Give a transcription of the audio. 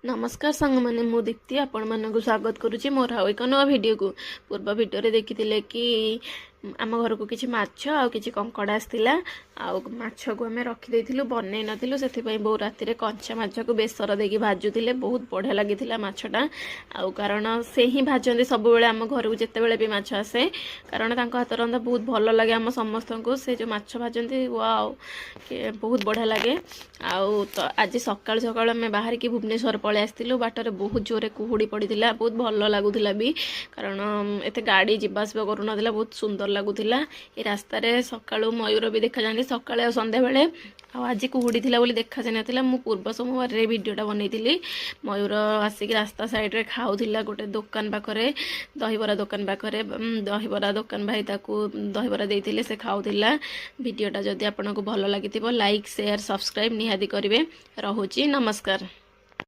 ନମସ୍କାର ସାଙ୍ଗମାନେ, ମୁଁ ଦୀପ୍ତି ଆପଣମାନଙ୍କୁ ସ୍ୱାଗତ କରୁଛି ମୋର ଆଉ ଏକ ନୂଆ ଭିଡ଼ିଓକୁ। ପୂର୍ବ ଭିଡ଼ିଓରେ ଦେଖିଥିଲେ କି ଆମ ଘରକୁ କିଛି ମାଛ ଆଉ କିଛି କଙ୍କଡ଼ା ଆସିଥିଲା। ଆଉ ମାଛକୁ ଆମେ ରଖିଦେଇଥିଲୁ, ବନେଇ ନଥିଲୁ। ସେଥିପାଇଁ ବୋଉ ରାତିରେ କଞ୍ଚା ମାଛକୁ ବେସର ଦେଇକି ଭାଜୁଥିଲେ। ବହୁତ ବଢ଼ିଆ ଲାଗିଥିଲା ମାଛଟା। ଆଉ କାରଣ ସେ ହିଁ ଭାଜନ୍ତି ସବୁବେଳେ ଆମ ଘରକୁ ଯେତେବେଳେ ବି ମାଛ ଆସେ, କାରଣ ତାଙ୍କ ହାତ ରନ୍ଧା ବହୁତ ଭଲ ଲାଗେ ଆମ ସମସ୍ତଙ୍କୁ। ସେ ଯେଉଁ ମାଛ ଭାଜନ୍ତି, ୱାଓ, ବହୁତ ବଢ଼ିଆ ଲାଗେ। ଆଉ ତ ଆଜି ସକାଳୁ ସକାଳୁ ଆମେ ବାହାରିକି ଭୁବନେଶ୍ୱର ପଳେଇ ଆସିଥିଲୁ। ବାଟରେ ବହୁତ ଜୋରେ କୁହୁଡ଼ି ପଡ଼ିଥିଲା, ବହୁତ ଭଲ ଲାଗୁଥିଲା ବି, କାରଣ ଏତେ ଗାଡ଼ି ଯିବା ଆସିବା କରୁନଥିଲା, ବହୁତ ସୁନ୍ଦର ଲାଗୁଥିଲା। ଏ ରାସ୍ତାରେ ସକାଳୁ ମୟୂର ବି ଦେଖାଯାଆନ୍ତି, ସକାଳେ ଆଉ ସନ୍ଧ୍ୟାବେଳେ। ଆଉ ଆଜି କୁହୁଡ଼ି ଥିଲା ବୋଲି ଦେଖାଯାଇନଥିଲା। ମୁଁ ପୂର୍ବ ସୋମବାରରେ ଭିଡ଼ିଓଟା ବନେଇଥିଲି। ମୟୂର ଆସିକି ରାସ୍ତା ସାଇଡ଼ରେ ଖାଉଥିଲା ଗୋଟେ ଦୋକାନ ପାଖରେ, ଦହିବରା ଦୋକାନ ପାଖରେ। ଦହିବରା ଦୋକାନ ଭାଇ ତାକୁ ଦହିବରା ଦେଇଥିଲେ, ସେ ଖାଉଥିଲା। ଭିଡ଼ିଓଟା ଯଦି ଆପଣଙ୍କୁ ଭଲ ଲାଗିଥିବ, ଲାଇକ୍, ସେୟାର, ସବସ୍କ୍ରାଇବ୍ ନିହାତି କରିବେ। ରହୁଛି, ନମସ୍କାର।